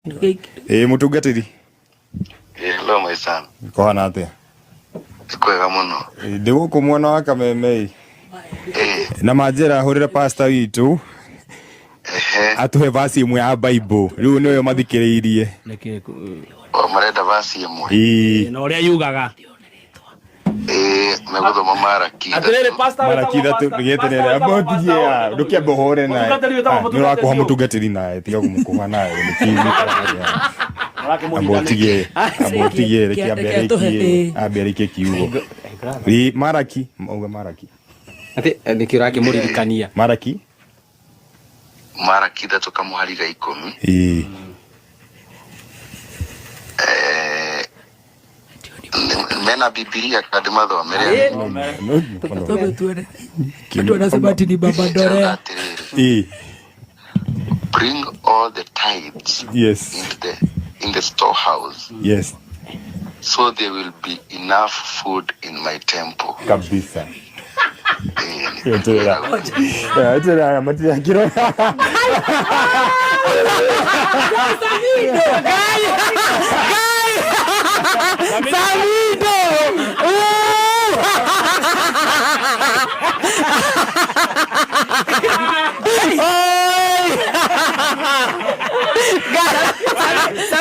Ĩ mũtungatĩri. Hello my son. Kũhana atĩa? Nĩ kwega mũno. Ndĩ gũkũ mwena wa Kameme. Eh, Na manjĩra hũrĩre pastor witũ ehe. atũhe verse ĩmwe ya Bible. Rĩu nĩyo mathikĩrĩirie. Nĩkĩ? O marenda verse ĩmwe. Ĩĩ. Na ũrĩa yugaga. Eh, megũthoma Maraki. Atĩrĩrĩ, pastor. Maraki 3 gĩeterere ambotigie ya ndũkĩambe ũhũre naye. Mũtungatĩri wĩtagwo Ah, nĩ ũrakũha mũtungatĩri. Mũtungatĩri naye tiga kũmũkũha naye nĩkĩ? Ambotigie, ambotigie, reke ambe Reke atũhe, arĩkie, ĩĩ. ambe arĩkie kiugo. Ĩ Maraki, auga Maraki. Atĩ nĩkĩ ũrakĩmũririkania? Maraki. Maraki 3 kamũhari ga 10. Ĩĩ. Eh, mena Bibilia kandi mathomere. Tusome tuone. Watu wanasema ati ni baba Dorea. Atĩrĩrĩ, Ĩĩ. bring all the tithes into the in the storehouse so there will be enough food in my temple. Kabisa. Eh, Yeterera. Yeterera matirakiro. Samido! Oi!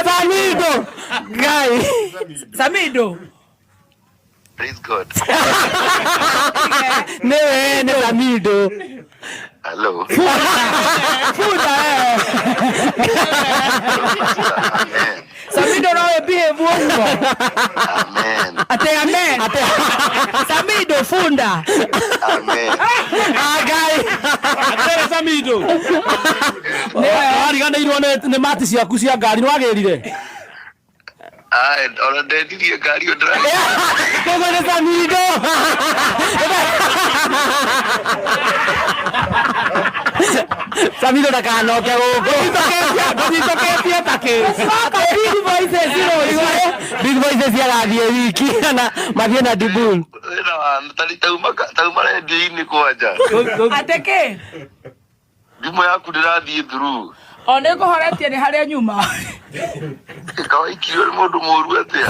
Samido! Guy! Samido. Praise God. Nĩwe nĩ Samido. Hello. Funda eh. Amen. Samido nawe behave ũguo. Amen. Ate amen. Samido funda. Amen. Ah, Guy! Atĩrĩrĩ Samido. Wariganĩirwo nĩ mati ciaku cia ngari nĩ wagĩrire. Ah, ona ndendirie ngari ĩyo ndĩra. Koguo nĩ Samido! Samido ndakanoke gũkũ. Ndũthitũkĩtie ta kĩ? Big voices iroigua. Big voices agathiĩ wiki na mathiĩ na Dibul. Wĩna wa tari tauma rendio-inĩ kwanja. Ate kĩ? Thimũ yaku ndĩrathiĩ through. O nĩ ngũhoretie nĩ harĩa nyuma. Ĩkawaikirio nĩ mũndũ mũru atĩa?